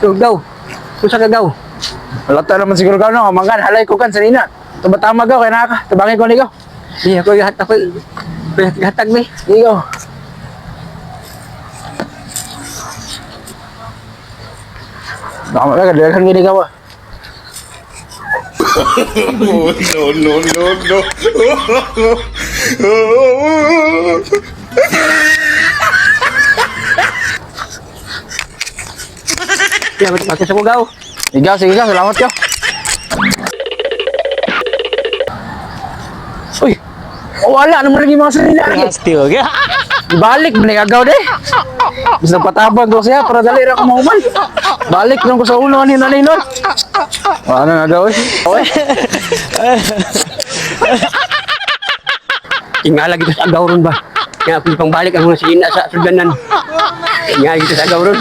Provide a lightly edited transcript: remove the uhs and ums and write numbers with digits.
So, gaw. Kung sa kagaw. Wala ta naman siguro gaw no, mangkan halay ko kan sanina. Tumatama gaw kay naka, tabangin ko ni gaw. Di ako gahat ako. Gatag ni. Sige gaw. Baka magdaghan gini gaw. Ah. Oh, no, no, no, no. Kaya ba't pati sa kugaw? Igaw, sige gaw, salamat gaw. Uy, oh, wala naman lagi mga sanina. Still, Ibalik man agaw de. Bis nagpatabang ko siya para dali ra ko mahuman. Balik nang ko sa ulo ani nanay nun. Wala na agaw eh. Oy. Tingala gitu sa agaw ron ba? Kaya ako pang balik ang mga sina sa sudanan. Tingala gitu sa agaw ron.